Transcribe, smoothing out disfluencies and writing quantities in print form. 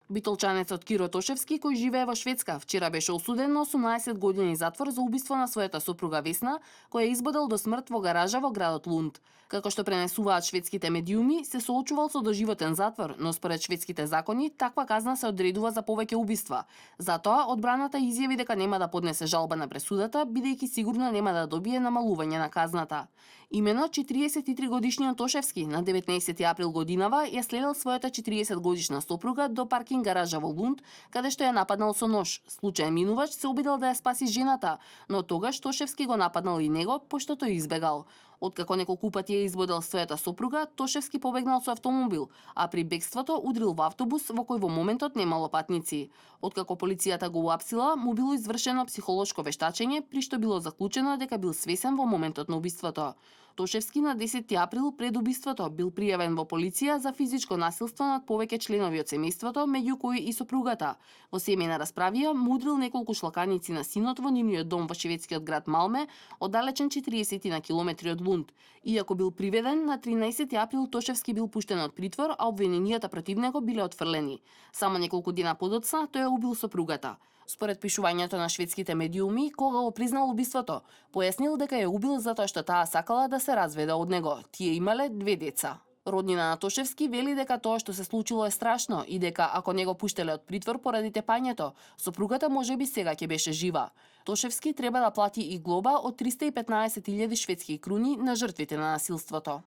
Битолчанецот Киро Тошевски, кој живее во Шведска, вчера беше осуден на 18 години затвор за убиство на својата сопруга Весна, која ја избодел до смрт во гаража во градот Лунд. Како што пренесуваат шведските медиуми, се соочувал со доживотен затвор, но според шведските закони, таква казна се одредува за повеќе убиства. Затоа, одбраната изјави дека нема да поднесе жалба на пресудата, бидејќи сигурно нема да добие намалување на казната. Имено 43 годишниот Тошевски на 19 април годинава ја следел својата 40 годишна сопруга до паркинг гаража во Лунд, каде што ја нападнал со нож. Случаен минувач се обидел да ја спаси жената, но тогаш Тошевски го нападнал и него, пошто тој избегал. Откако неколку пати ја избодел својата сопруга, Тошевски побегнал со автомобил, а при бегството удрил во автобус во кој во моментот немало патници. Откако полицијата го уапсила, му било извршено психолошко вештачење, при што било заклучено дека бил свесен во моментот на убиството. Тошевски на 10 април пред убиството бил пријавен во полиција за физичко насилство над повеќе членови од семејството, меѓу кои и сопругата. Во семејна расправија му удрил неколку шлаканици на синот во нивниот дом во шведскиот град Малме, оддалечен 40 на километри од Лунд. Иако бил приведен, на 13 април Тошевски бил пуштен од притвор, а обвиненијата против него биле отфрлени. Само неколку дена подоцна тој ја убил сопругата. Според пишувањето на шведските медиуми, кога го признал убиството, појаснил дека ја убил затоа што таа сакала да се разведе од него. Тие имале 2 деца. Роднина на Тошевски вели дека тоа што се случило е страшно и дека ако не го пуштеле од притвор поради тепањето, сопругата можеби сега ќе беше жива. Тошевски треба да плати и глоба од 315.000 шведски круни на жртвите на насилството.